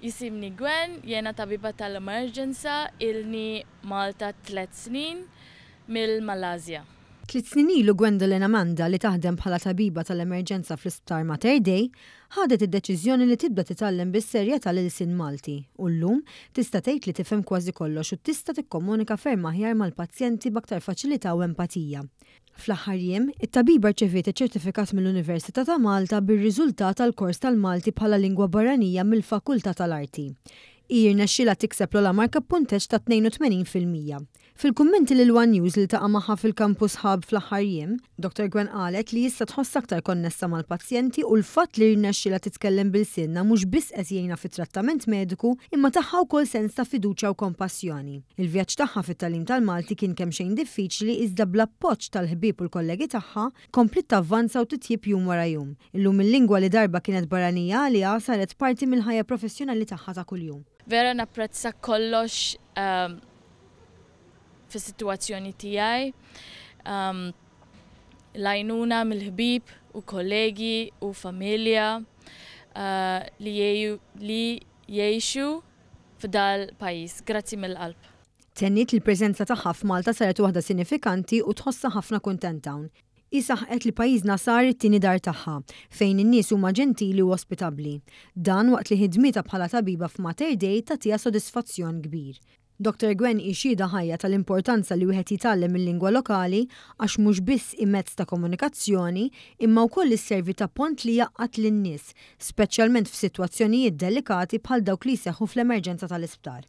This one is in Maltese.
Jisimni Gwen, jena tabiba tal-emerġenza, ilni Malta 3 snin mill-Malasja. 3 snin ilu Gwendolyn Amanda, li taħdem bħala tabiba tal-emerġenza fl-isptar Mater Dei, ħadet id-deċiżjoni li tibda titgħallem bis-serjetà l-ilsien Malti u llum tista' tgħid li tifhem kważi kollox u tista' tikkomunika ferm aħjar mal-pazjenti b'aktar faċilità u empatija. Fl-aħħar jiem, it-tabiba rċeviet ċertifikat mill-Università ta' Malta bir-riżultat tal-kors tal-Malti bħala lingwa barranija mill-Fakultà tal-Arti. Hi rnexxielha tikseb l-ogħla marka b'punteġġ ta' 82%. Fil-kummenti lil One News li ltaqa' magħha fil-Campus Hub fl-aħħar jiem, Dr. Gwen qalet li issa tħoss aktar konnessa mal-pazjenti u l-fatt li rnexxielha titkellem b'ilsienna mhux biss qed jgħinha fit-trattament mediku imma taha wkoll sens ta' fiduċja u kompassjoni. Il-vjaġġ tagħha fit-tagħlim tal-Malti kien kemm xejn diffiċli, iżda bl-appoġġ tal-ħbieb u l-kollegi tagħha kompliet tavvanza u titjib jum wara jum. Illum il-lingwa li darba kienet barranija għaliha saret parti mill-ħajja professjonali tagħha ta' kuljum. Vera napprezza kollox fis-sitwazzjoni tiegħi. L-għajnuna mill-ħbieb u kollegi u familja li jgħixu f'dal-pajjiż. Grazzi mill-qalb. Tenniet li l-preżenza tagħha f'Malta saret waħda sinifikanti u tħossha ħafna kuntenta hawn. Hi saħqet li pajjiżna sar it-tieni dar tagħha, fejn in-nies huma ġentili u ospitabbli. Dan waqt li ħidmietha bħala tabiba f'Mater Dei tagħtiha sodisfazzjon kbir. Dr. Gwen hi xhieda ħajja tal-importanza li wieħed jitgħallem il-lingwa lokali, għax mhux biss hi mezz ta' komunikazzjoni imma wkoll isservi ta' pont li jgħaqqad lin-nies, speċjalment f'sitwazzjonijiet delikati bħal dawk li jseħħu fl-emerġenza tal-isptar.